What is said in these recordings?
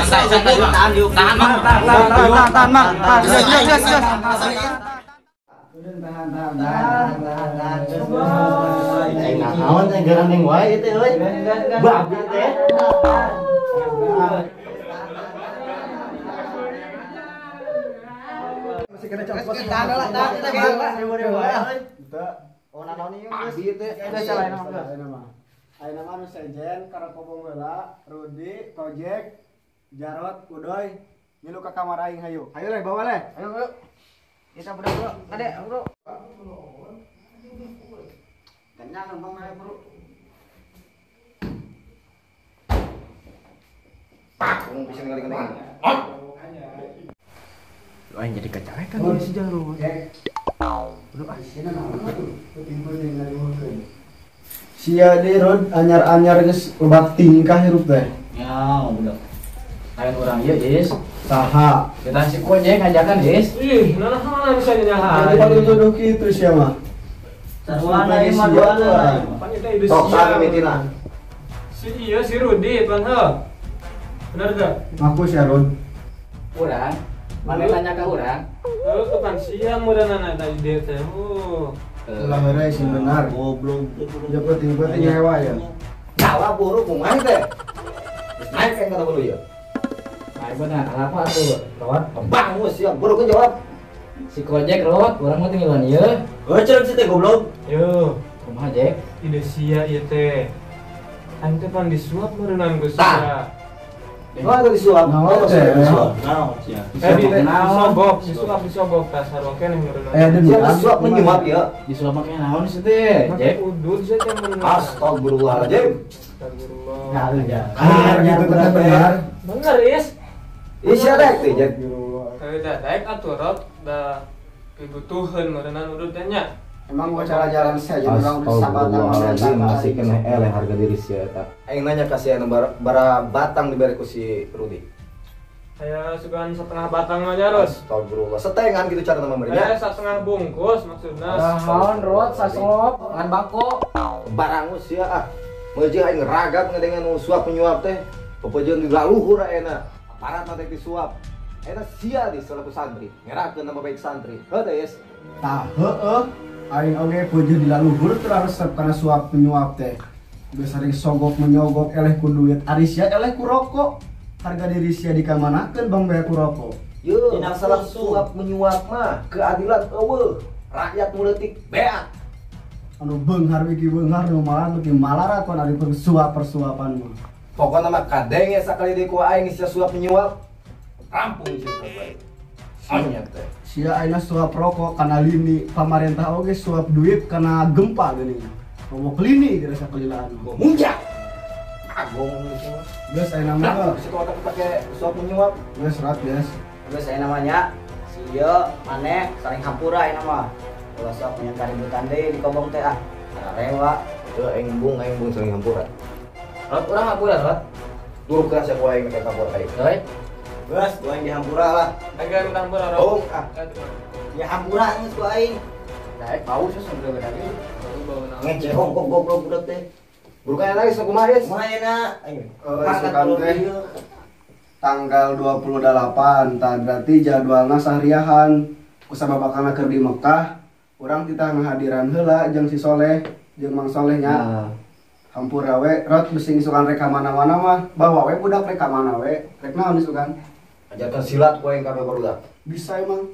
Santai, santai, Bang. Tahan, tahan, Bang. Tahan, tahan, Bang. Tahan. Gas, gas, gas. Tahan, tahan, tahan, tahan, tahan. Aing naon teh garandeng wae teh euy. Babi teh. Masih kena copot. Tahan lah, tahan teh, Bang. Teu. Oh, naon ieu? Babi teh. Geus salah nama. Ayeuna mah nu sejen Karakobong heula, Rudi, Kojek, Jarot, Udoy, ngilu ka kamar aing hayu. Hayu leh bawa leh. Ayo, ayo. Kita bro, bro. Ade, bro. Kenyang bang mah, bro. Pak, ngomong bisa ngali-ngali. Lu aing jadi kacalekan ini si Jarot. Bro, asina naon tuh? Timbul jeung ngaliweukeun. Sia deui Rod anyar-anyar geus loba tingkah hirup teh. Ya, budak. Lain urang ieu, Is. Saha? Kita si Kojek ngajakan, Is. Ih, nanahan bisa nyahan. Jadi paling tuduh kitu sia mah. Sarwana ieu mah duana. Pan eta ide Sok sia. saha mimitina? Si iya si Rudi pan heuh. Bener teu? Ngaku sia Rod. Urang, mana tanya ke urang? Heuh, kapan sia meureunana eta ide teh. Oh. Ulah heureuy sing benar. Goblok. Ya penting-penting nyewa ya. Jawab buru kumaha teh? Geus naik kan kata bulu ieu. Ayo benar, apa tuh? Rod, Bangus ya, buru ke jawab. Si Kojek Rod, urang mah tinggalan ieu. Heuh, ceuk si teh goblok. Yo, Kumaha Jek? Ide sia ieu teh. Aing teh pan disuap meureunnan ku sia. Oh, itu disuap. Naon teh? Naon sia? Eh, disogok, disuap disogok tah sarua keneh meureunnan. Eh, demi Siapa disuap menyuap ya? Disuap make naon sih teh, Jek? Udud sia teh meureunnan. Astagfirullahaladzim. Astagfirullah. Nah, Ah, gitu teh benar. Bener, Is. Ih, sia dek teh, Jek. Tapi da daek atuh Rod, da dibutuheun meureunnan udud teh nya. Emang gua cara jalan saya jadi urang sahabatan Astagfirullahaladzim, masih kena eleh harga diri sia eta. Aing nanya ka sia bara batang dibere ku si Rudi. Saya sugan setengah batang aja, Ros. Astagfirullah, setengan gitu cara nama merenya. Eh, setengah bungkus maksudnya. Naon Rod, saslop, ngan bako. Barangus sia ah. Meujeuh aing ragap ngedengan nu suap penyuap teh. Pepejeun di laluhur ayeuna. Aparat mah teh disuap. Ayeuna sia di selaku santri, ngerakeun nama baik santri. Heuh teh, Yes. Tah heueuh. Aing oge peujeuh di laluhur teu resep kana suap penyuap teh. Geus sering sogok menyogok eleh ku duit, ari sia eleh ku rokok. Harga diri sia dikamanakeun bang bae ku rokok. Ye, masalah suap menyuap mah keadilan eueuh. Rakyat muleutik beak. Anu beunghar wiki beunghar nu malah nu malarat pan ari persuap persuapan mah. Pokona mah kadenge sakali deui ku aing sia suap menyuap. Rampung sia bae. Anya teh. Sia ayeuna suap rokok kana lini, pamarentah oge suap duit kana gempa geuning. Rokok lini geus sakalilaan mah. Munjak. Agong gitu. Geus ayeuna mah. Nah, situ otak pake suap menyuap. Geus rat geus. Geus ayeuna mah nya si ieu maneh saling hampura ayeuna mah. Ulah sok nyen kaributan deui di kobong teh ah. Rewa. Heuh, aing bung saling hampura. Rod, urang hampura, Rod. Turuk keras ya ku aing make hampura aing. Heuy. Geus, ku aing dihampura lah. Agak minta hampura, Rod. Oh, ah. Ya hampura geus ku aing. Daek bau sih sambil lagi. Ngece hongkok goblok budak teh. Burukan lagi sok kumaha, Yes? Kumaha ayeuna? Aing. Isukan teh tanggal 28, tah berarti jadwalna sahriahan. Kusabab bakal keur di Mekah, urang titah ngahadiran heula jeung si Soleh, jeung Mang Soleh nya. Hampura we, Rod bisi isukan rek ka mana-mana mah, bawa we budak rek ka mana we, rek naon isukan? Ajarkan silat ku aing kabeh barudak. Bisa emang.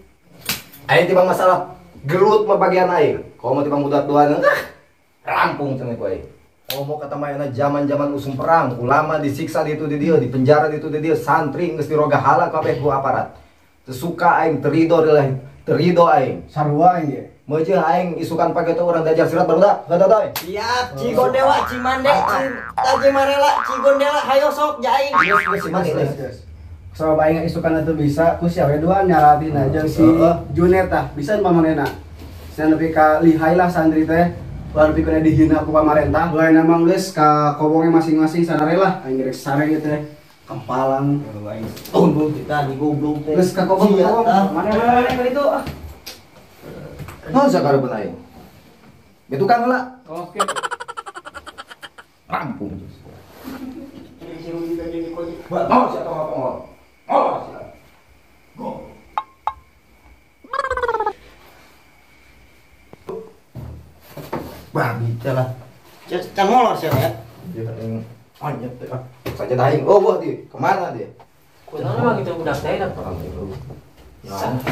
Aing tibang masalah gelut mah bagian aing. Komo tibang budak duaan, rampung cenah ku aing. Komo kata mah ayeuna zaman-zaman usum perang, ulama disiksa di itu di dieu, di penjara di itu di dieu, santri geus dirogahala kabeh ku aparat. Teu suka aing terido terido aing. Sarua aing ge. Meujeuh aing isukan pake teh urang diajar silat barudak. Heuh teh. Siap, Cigondewa, Cimande, Cimarela, Cigondela, hayo sok ja aing. Geus geus geus. Sabab aing isukan atuh bisa ku sia we duaan nyaratina jeung si Junet tah bisa pamanehna. Sia nepi ka lihai lah santri teh. Ulah nepi kana dihina ku pamarentah. Ulah mah geus ka kobonge masing-masing sarare lah aing rek sare ieu teh. Kempalang. Goblok kita di goblok teh. Geus ka kobong. Mana mana itu ah. Naon sakareupna aing? Be tukang heula. Oke. Rampung. si Rudi tadi di kota. Mau sih atau ngomong? Ngomong sih. Go. Babi lah. Can molor sih ya. Dia yang monyet teh. Saja daing. Oh, gua di kemana dia? Kunaon emang gitu budak teh dah.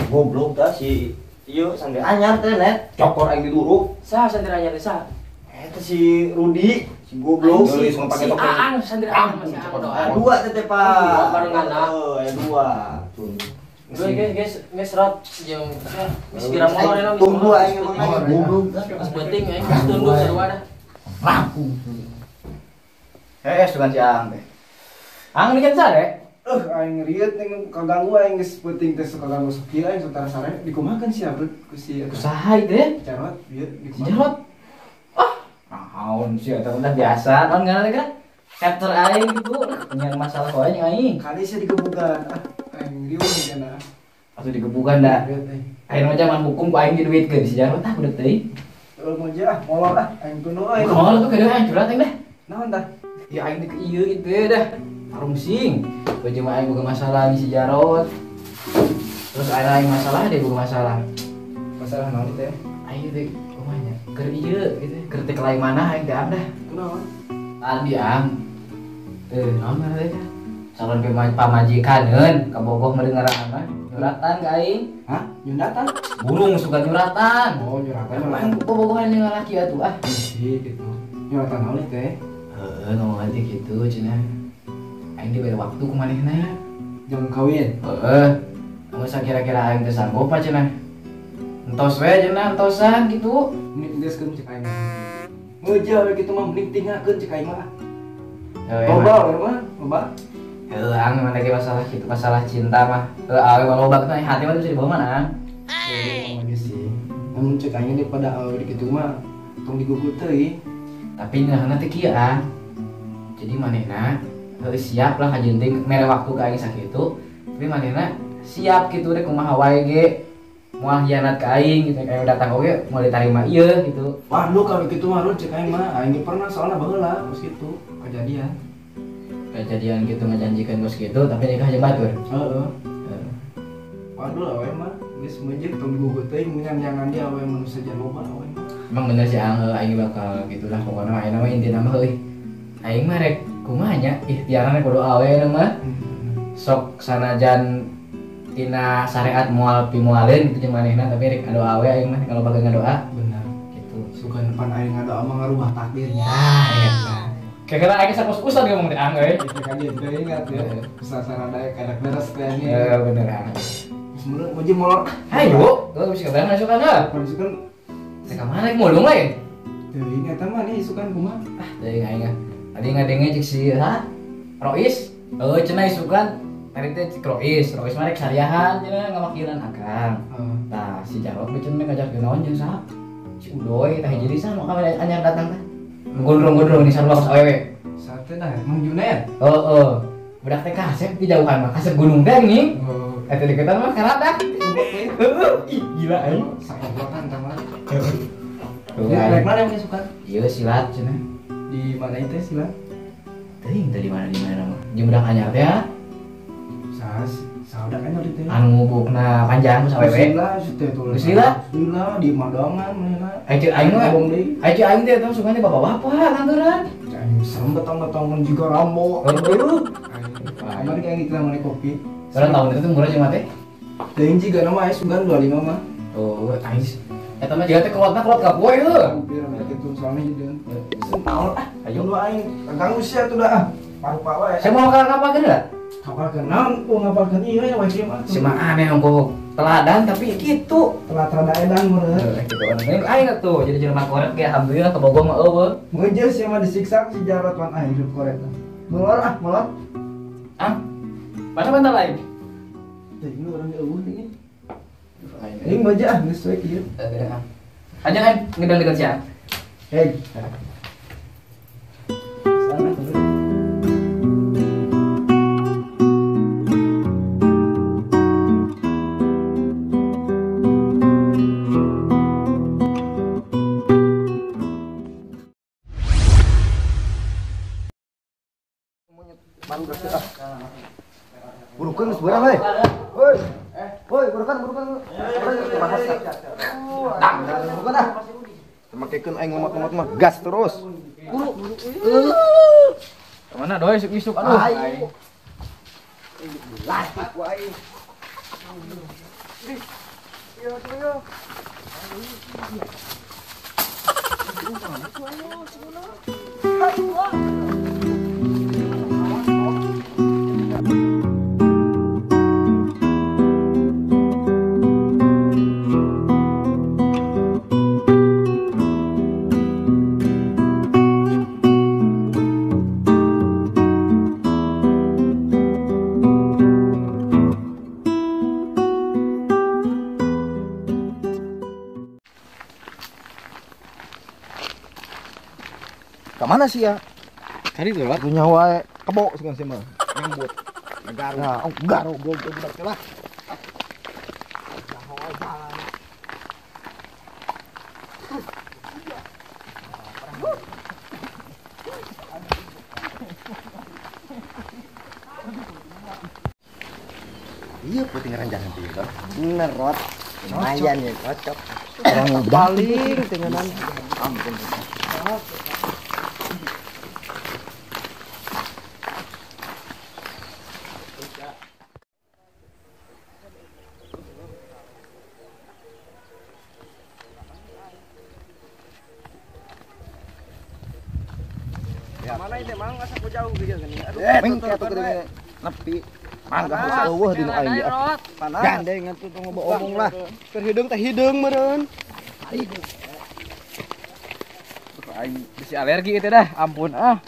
Goblok dah si ieu santri anyar teh net. Cokor aing diduruk. Sah santri anyar teh sah. Eta si Rudi, si goblok. Si Aang santri anyar masih Aang. Dua teh Pak. Barengan ah. Oh, ya dua. Guys, guys, rot jeung geus kira molor eta. Tunggu aing emang goblok. Geus penting aing geus tunduk sarua dah. Rampung. Sugan si Aang teh. Aang ini kan sare? Aing rieut ning kaganggu aing geus penting teh suka ganggu sok ieu aing sotara sare dikumahakeun sia ku si saha ieu teh? Jarot ieu dikumahakeun. Jarot. Ah, naon sia eta udah biasa, naon ngaranna teh kan? Capture aing gitu, punya masalah wae jeung aing. Kali sia digebukan. Ah, aing rieuh kana. Atuh digebukan da. Aing mah zaman hukum ku aing diduitkeun si Jarot ah budak teuing. Mau aja ah, molor ah, aing tunu euy. Molor tuh kedeung aing curhat aing dah. Naon tah? Ya aing teh ieu gitu dah. Parungsing. Baju mah aing boga masalah di si Jarot. Terus aing masalah deh boga masalah. Masalah naon teh? Aing teh kumaha nya? Keur ieu gitu, keur teh lain mana aing teh dah. Kunaon? Tadi ang. Naon ngaranna teh? Calon pamajikan kabogoh meureun ngaranna mah. Nyuratan ka aing. Hah? Nyuratan? Burung suka nyuratan. Oh, nyuratan. Aing bobogohan jeung lalaki atuh ah. Sih gitu. Nyuratan naon teh? Heeh, ngomong aja gitu cenah. Aing diberi waktu ku manehna. Jangan kawin. Heeh. Kamu kira-kira aing teh sanggup apa cenah? Entos we cenah, entosan gitu. Mending geuskeun cek aing. Ngeuja we kitu mah mending tinggalkeun cek aing mah. Loba we mah, loba. Heuh, ang mana lagi masalah gitu, masalah cinta mah. Heuh, awe mah loba kitu hati mah bisa dibawa mana, Ang? Heeh, sih. Namun cek aing daripada awe kitu mah tong digugut teuing. Tapi nah teh kieu, Ang. Jadi manehna siap lah kajenting mere waktu ka aing sakitu, tapi manehna siap gitu deh kumaha wae ge moal hianat ka aing gitu, aing datang oge moal ditarima ieu gitu. Wah, lu kalau kitu mah lu cek aing mah, aing pernah soalna baheula geus kitu kejadian. Kejadian gitu ngajanjikeun geus kitu tapi nikah jeung batur. Heeh. Waduh awe mah geus meujeuh tong digugut teuing nyangan dia awe mah nu saja loba awe mah. Emang bener sih Ang, aing bakal gitulah pokokna mah ayeuna mah intina mah euy. Aing mah rek kumaha nya ikhtiarna kudu awe na mah. Sok sanajan tina syariat moal pimualeun gitu jeung manehna tapi rek ngadoa we aing mah kalau baga ngadoa. Benar. Gitu. Suka depan aing ngadoa mah ngarubah takdirnya. Ah, eta. Kira-kira aing sapos usah ngomong teh Ang euy. Itu kan jadi ingat ya. Sasana daek kadak beres teh nya. Heeh, bener Ang. Geus mulai muji molor. Hayo, heuh bisa kabaran asukan heuh. Isukan teh ka mana rek mulung lain? Teuing eta mah nih isukan kumaha? Ah, teuing aing ah. Tadi ngadenge cek si ha? Rois. Heuh cenah isukan tadi teh cek Rois. Rois mah rek sariahan cenah ngamakilan akang. Tah si Jarot we cenah ngajarkeun naon jeung saha? Si Udoy tah hiji deui saha nu kamari anyar datang teh. Gondrong-gondrong di sarua geus awewe. Sate dah Mang Junet. Heeh. Budak teh kasep di jauhan mah kasep gunung teh geuning. Eta deketan mah karadak. Heeh. Ih gila aing. Sakobotan tah mah. Rek mana yang isukan? Ieu silat cenah. Di mana itu silat? Teuing teh di mana mah. Jeung budak anyar teh ya. Sas, saudak anyar teh. Anu bukna panjang geus awewe. Geus lila. Lila di Madangan manehna. Aing aing mah. Aing aing teh eta sukane bapak-bapak kantoran. Aing serem betong-betong juga Rambo. Heuh. Kamari kayak gitu mana kopi. Sekarang tahun itu tuh murah jeung mah teh. Teuing jiga nama aya sugan 25 mah. Oh, aing eta mah jiga teh kolotna kolot ka poe heuh. Hampir kitu soalnya jeung tahun ah. Ayo lu aing ganggu sia tuh dah ah. Paru-paru wae. Saya mau ngapalkeun heula. Ngapalkeun naon? Oh ngapalkeun ieu ya wae mah. Si mah aneh ongkoh teladan tapi kitu. Telat rada edan meureun. Heuh kitu orang. Aing atuh jadi jelema koret ge alhamdulillah kabogoh mah eueuh. Meujeuh sia mah disiksa si Jarot wan aing hidup koret. Molor ah, molor. Ah. Mana bantal lain? Teuing urang ge eueuh teuing. Ini meujeuh ah geus we kieu. Heeh. Aja kan ngedang dekat sia. Hei. Baru geus ah. Burukeun geus beurang euy. Hoi. Hoi, burukan. Burukan ah. Makekeun aing ngomot-ngomot mah gas terus. Buru. Kemana doi isuk-isuk aduh. Ayo. Lastik ku aing. Yo. Kemana sih ya? Cari tuh lah. Punya wae kebo sih mah. Nyambut. Garu. Nah, oh, garu goblok budak lah. Iya, putih ngeranjangan tuh ya. Bener, Rot. Lumayan ya, cocok. Orang paling tenganan. Ampun. Mana itu mang asa ku jauh gitu gini. Aduh, mengke atuh gede nepi. Mangga eueuh dinu aing ge. Panas. Gandeng atuh tong ngomong lah. Keur hideung teh hideung meureun. Aing bisi alergi itu dah, ampun ah.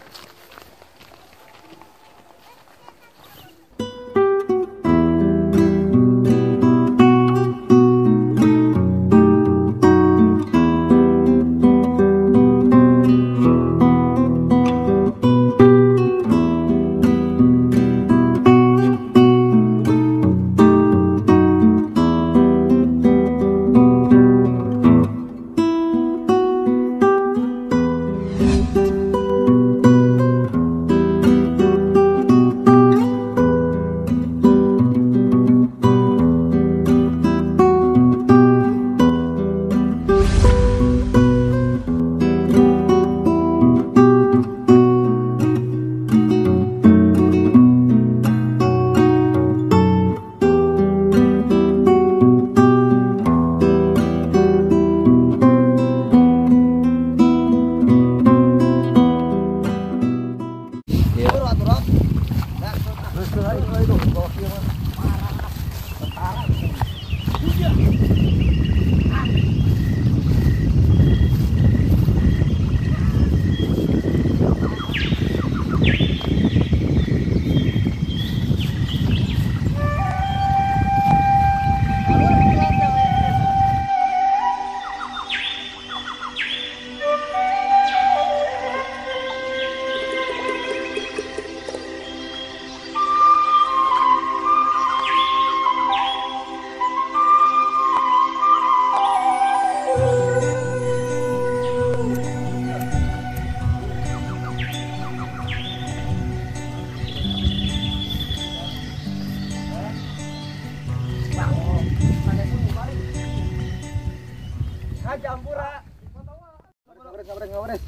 Ngabaris.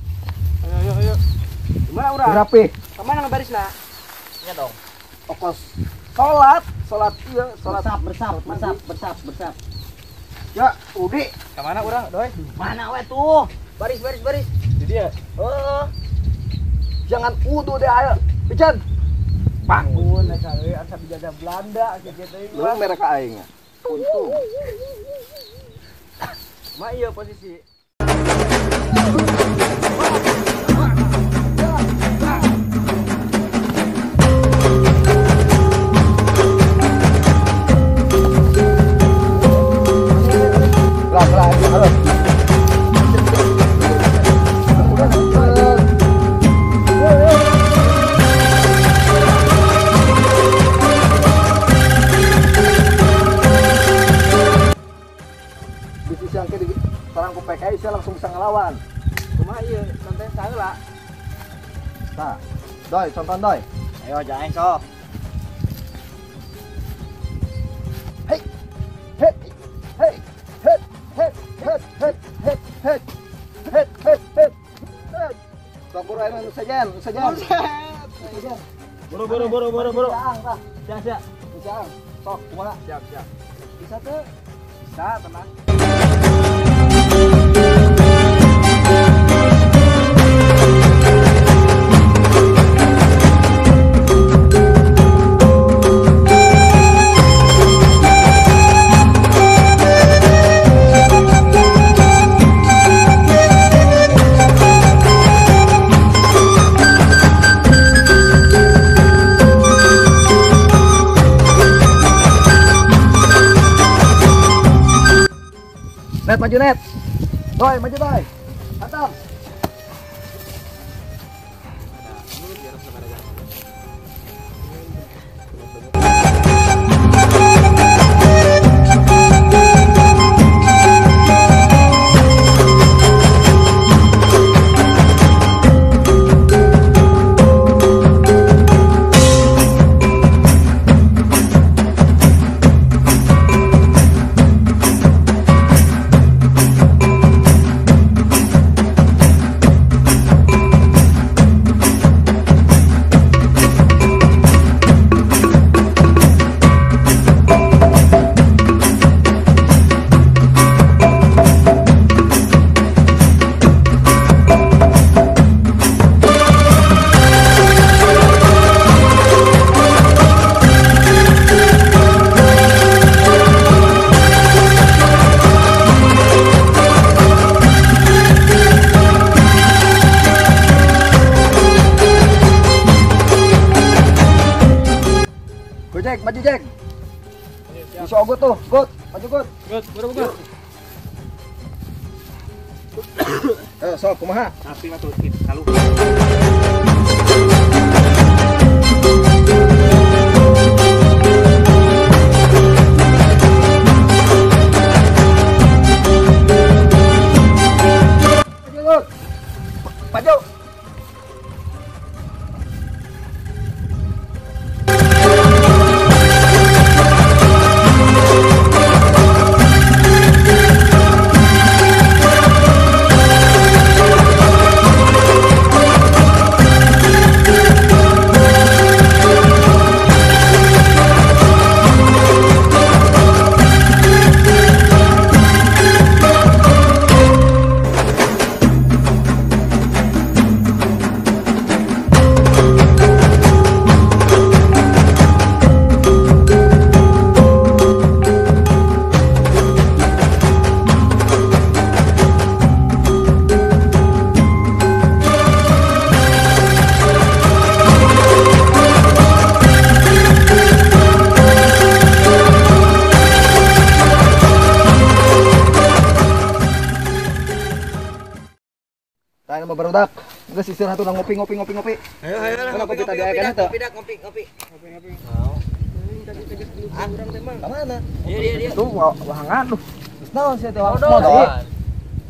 Ayo. Gimana urang? Rapi. Kemana ngabaris nak? Iya dong. Okos. Salat, salat iya, salat. Bersap. Ya, Udi. Kemana urang, Doi? Mana we tuh? Baris. Jadi ya. Heeh. Jangan udu deh ayo. Pican. Bangun eta euy asa dijajah Belanda kieu teh. Lu merek aing. Untung. Ma iya posisi. PKI saya langsung bisa ngelawan. Kumaha ieu contohnya saheula. Tah. Doi, contoh doi. Ayo jaeng sok. Hei. Hei. Hei. Hei. Hei. Hei. Hei. Hei. Hei. Hei. Hei. Hei. Sok buru ayo nu sejen, nu sejen. Buru buru buru buru buru. Siap, siap. Siap. Sok kumaha? Siap, siap. Bisa tuh? Bisa, tenang. Net maju net. Doi maju doi. Hantam. Jack, maju Jack. Bisa ogot tuh, got, maju got. Got, buru buru. Sok kumaha? Tapi mah tuh kalau maju got. Maju. Barudak, geus istirahat udah ngopi ngopi ngopi ngopi. Ayo ayo lah ngopi tadi aya kana teu? Ngopi dak ngopi ngopi. Ngopi ngopi. Ah, urang teh mah. Ka mana? Iya iya iya. Tuh wahangan lu. Geus naon sia teh modal.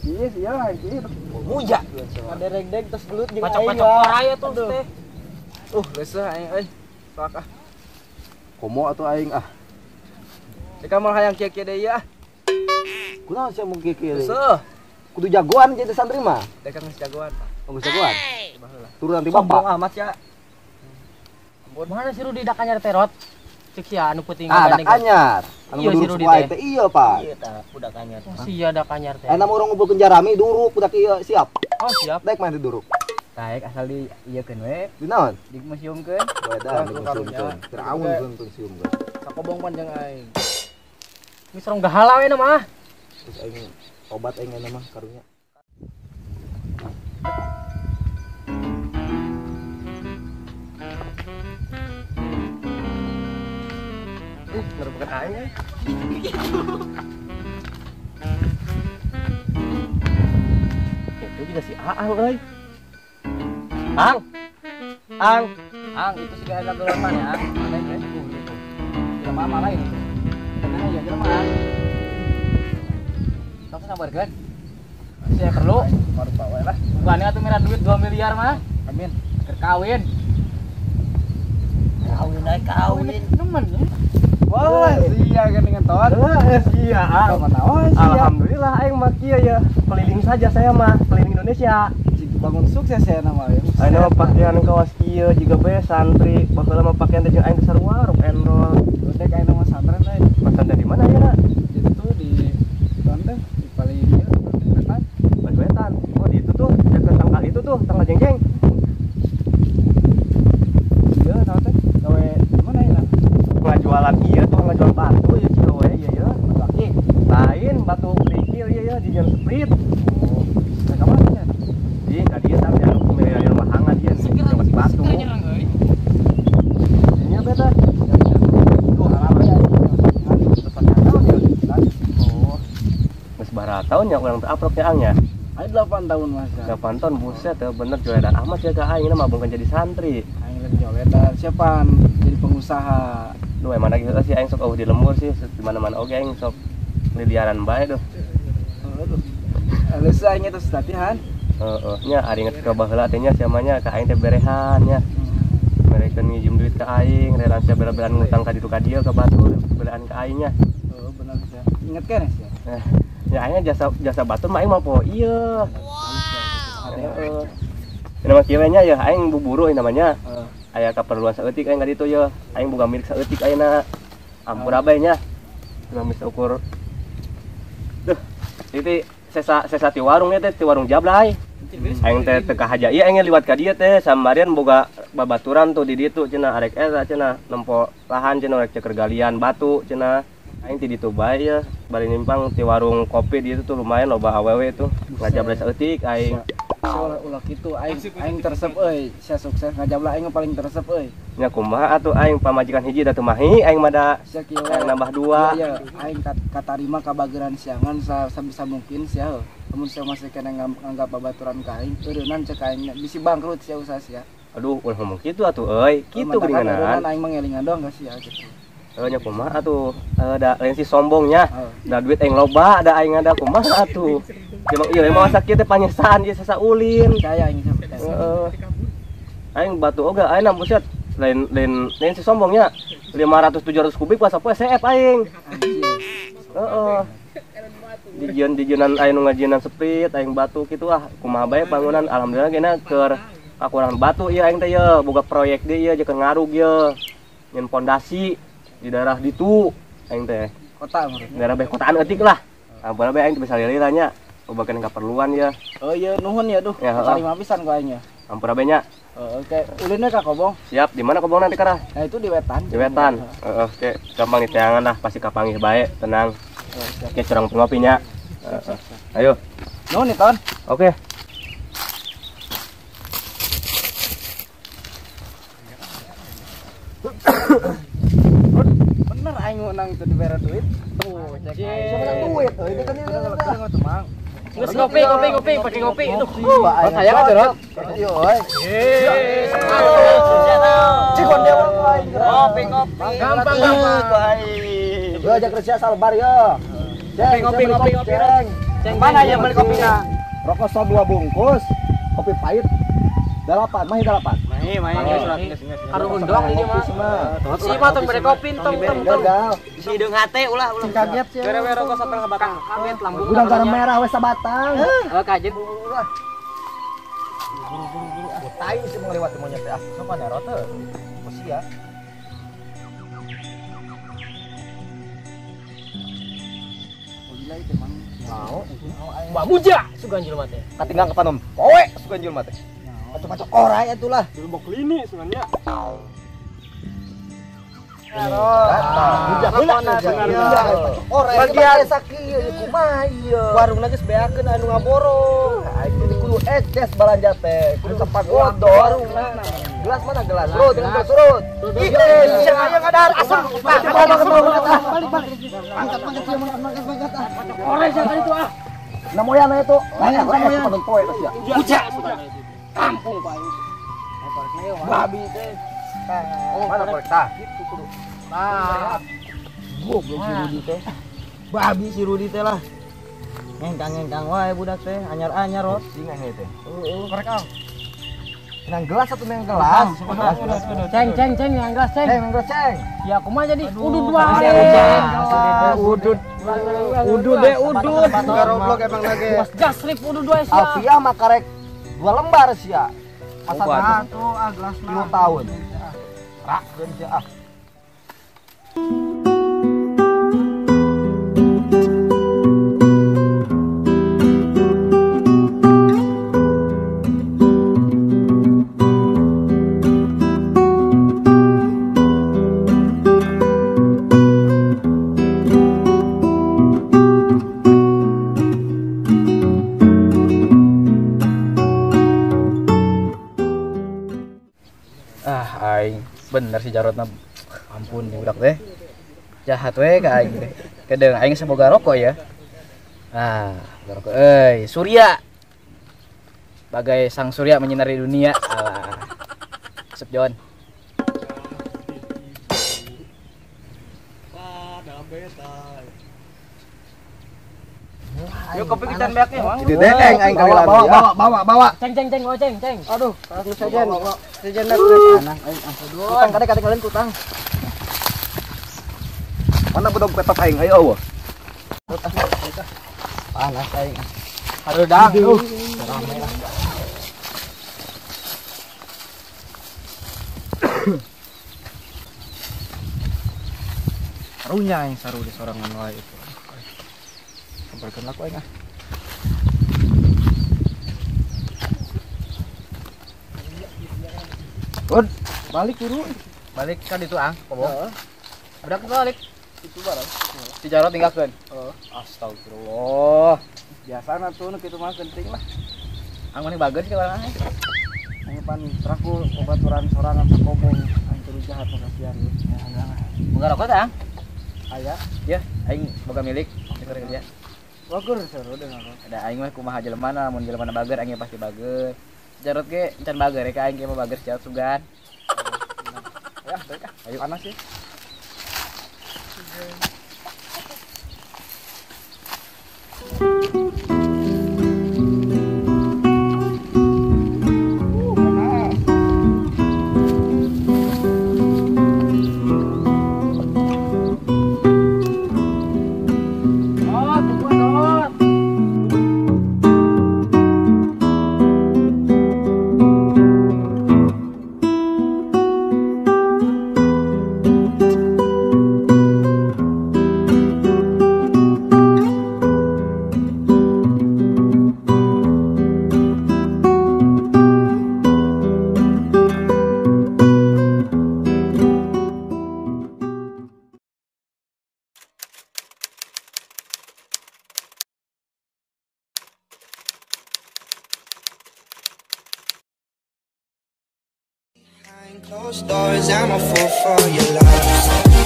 Iya sia iya. Muja. Ada regdeg terus gelut jeung aing. Pacok-pacok oraya tuh teh. Reseh aing euy. Sok ah. Komo atuh aing ah. Cek moal hayang kieu-kieu deui ah. Kunaon sia mun kieu-kieu deui? Reseh. Kudu jagoan jadi santri mah. Dek geus jagoan, Pak. Oh, geus jagoan. Turunan ti bapak. Sombong amat ya. Mana si Rudi dak anyar terot? Cek sia anu peuting Ah, dak anyar. Anu iya, si duruk Rudi ku aing teh. teh iya, Pak. Iya tah, budak anyar. Oh, sia dak anyar teh. Enak urang ngumpulkeun jarami duruk budak ieu siap. Oh, siap. Daek main di duruk. Daek asal di ieukeun we. Di naon? Di museumkeun. Wedan di museumkeun. Teraun keun museumkeun. Sakobong panjang aing. Geus rong gahala we mah. Terus aing obat aing enak mah karunya. Merupakan aing eh. Itu juga si Aang euy. Ang. Ang, Ang itu sih kayak lagu mana ya? Mana itu? Itu. Jelema mah lain itu. Tenang aja jelema. Sok sabarkeun. Saya perlu baru bawa lah. Bukannya atuh merah duit 2 miliar mah. Amin. Keur kawin. Kawin ae kawin. Nemen ya. Wah, sia geuningan ton. Heeh, sia. Alhamdulillah aing mah kieu ya. Keliling saja saya mah, keliling Indonesia. Bangun sukses ya nama ya. Aing mah pakaian kawas kieu jiga bae santri, baheula mah pakaian teh jeung aing teh sarua rock and roll. Dek aing mah santren teh. Pesantren di mana ya? Itu di Banten, di paling ieu Wetan. Wetan. Oh, di itu tuh, dekat tanggal itu tuh, tanggal jengjeng. Iya, tahu teh. Gawe di mana ya? Ngajualan ieu tuh, ngajual batu ya kieu we ieu ya. Batu akik. Lain batu kerikil ieu ya, di jalan sprint. Oh, ka mana ya? Di tadi ya tapi anu pemilihan rumah hangat dia dapat batu. Ini apa teh? Tuh, apa ya? Oh, geus baraha tahun ya urang teh aprok nya ang nya. Aing 8 tahun mas. 8 tahun buset ya bener joledan amat ya ka aing mah bukan jadi santri. Aing lain joledan, siapa jadi pengusaha. Duh emang lagi sih aing sok eueuh di lembur sih di mana-mana oge aing sok liliaran bae duh. Aduh. Alus aing terus latihan. Heeh, nya ari inget ka baheula teh nya siamanya ka aing teh berehan nya. Mereka nginjem duit ka aing, rela sia bela-belaan ngutang ka ditu ka dieu ka batur, belaan ka aing nya. Heeh, bener sia. Inget kan sia? Ya aing jasa batur mah aing mah poho ieu. Heeh. Ini mah kieu nya ya aing buburu namanya. Aya kaperluan saeutik aing ka ditu ye. Aing boga milik saeutik ayeuna. Ampura bae nya. Cuma bisa ukur. Duh, itu sesa ti warung teh ti warung jablay. Aing teh teu kahaja ieu aing liwat ka dieu teh samarian boga babaturan tuh di ditu cenah arek eta cenah nempo lahan cenah rek ceker galian batu cenah. Aing ti ditu bae ye bari nyimpang ti warung kopi di ditu tuh lumayan loba awewe tuh ngajablay saeutik aing. Ulah kitu aing teresep euy, sia sukses ngajabla aing paling teresep euy. Nya kumaha atuh aing pamajikan hiji da teu mahi aing mah da nambah dua. Iya, aing katarima kabageran siangan sabisa mungkin sia. Lamun sia masih kena nganggap babaturan ka aing, eureunnan cek aing bisi bangkrut sia usaha sia. Aduh, ulah ngomong kitu atuh euy. Kitu geuningan. Aing mah ngelingan doang ka sia kitu. Nya kumaha atuh da lain si sombongnya. Da duit aing loba, da aing ada kumaha atuh. Emang iya emang sakit teh panyesaan ieu sesa ulin. Percaya aing teh. Heeh. Aing batu oge aing na buset lain si sombongnya 500 700 kubik pas poe CF aing. Heeh. Dijieun-dijienan aing nu ngajienan sepit aing batu kitu ah kumaha bae bangunan alhamdulillah gena keur kakurangan batu ieu aing teh ye boga proyek deui ieu jeung ngarug ye. Nyen pondasi di daerah ditu aing teh. Kota menurut. Daerah beh kotaan eutik lah. Ampun bae aing teh bisa lila nya. Obakan keperluan ya. Oh iya nuhun ya duh. Ya, tarima pisan ku aing ya. Ampura bae nya. Oke, ulinnya ka Kobong. Siap, di mana Kobong nanti karah? Nah, itu di Wetan. Di Wetan. Heeh, oke, gampang diteangan lah, pasti kapanggih bae, tenang. Oh, oke, curang ngopinya. Ayo. Nuhun nih, Ton. Oke. Bener aing menang teu dibere duit. Tuh, cek aing. Siapa duit? Euy, ini kan ini. Temang. Terus ngopi, pakai ngopi itu. Oh, saya kan jorok. Iya, euy. Cikon dewa aing. Ngopi. Gampang. Yo ajak kerja salbar yo. Ngopi. Ceng. Mana yang beli kopinya? Rokok so 2 bungkus, kopi pahit 8, mahi 8. Mahi. Karung doang ini mah. Si mah tong bere kopi tong. Si hideung hate ulah. Sing kaget sih. Bere rokok satengah batang. Kaget lambung. Gudang garam merah we sabatang. Heeh, kaget. Buru-buru. Tai sih mau lewat monyet teh. Sok ada rote. Sia. Gila itu emang. Mau. Mbak Buja sugan jelema teh. Katinggal ke panon poe sugan jelema teh. Macam-macam orai atulah. Dulu mau klinik sebenarnya. Bagian sakieu kumaha ieu. Warungna geus beakeun anu ngaborong. Aing teh kudu eces balanja teh, kudu tempat godor. Gelas mana gelas? Surut, dengan surut. Ih, siapa yang ada asam? Balik. Angkat. Orai siapa itu ah. Namoyana itu. Layak panon poe teh sia. Buja kampung Pak. Babi teh. Mana korek tah? Gitu kudu. Nah. Goblok si Rudi teh. Babi si Rudi teh lah. Ngengkang-ngengkang wae budak teh, anyar-anyar ros. Singa ieu teh. Heeh, korek ang. Nang gelas satu nang gelas. Ceng ceng ceng nang gelas ceng. Ceng nang gelas ceng. Ya kumaha jadi udud wae. Udud. Udud deh udud. Garoblok emang lagi. Pas jasrip udud wae sia. Alfiah mah karek 2 lembar sia. Masa tuh ah gelas 3 tahun. Rakeun sia ah. Bener si Jarotna, ampun nih budak teh jahat we ka aing teh. Kedeung aing semoga rokok ya. Ah, rokok euy, Surya. Bagai sang surya menyinari dunia. Alah. Sep Jon. Yuk kopi kita beaknya, Mang. Jadi deng aing kali lagi. Bawa bawa bawa. Ceng ceng ceng, ceng ceng. Aduh, harus sejen. Sejen nek. Anang aing ah. Utang kade kade kalian utang. Mana bedog petot aing ayo eueuh. Panas aing. Harudang. Rame lah. Karunya aing saru di sorangan wae itu. Sabarkeun laku aing ah. Ud, balik guru. Balik kan itu ang, kobo. Heeh. Budak balik. Itu barang. Si Jarot tinggalkeun. Heeh. Astagfirullah. Biasana tuh nu kitu mah penting lah. Ang mani bageun sih orang aing. Aing pan teraku babaturan sorangan sakobong aing kudu jahat kasihan. Boga rokok teh, Ang? Aya. Ya, aing boga milik keur kerja. Bagur seru deh aku. Ada aing mah kumaha jelemana, mun jelemana bager aing pasti bager. Jarot ge encan bager ka aing ge mah bager Jarot sugan. Ya, baik ah. Ayo panas sih. Closed doors, I'm a fool for your love.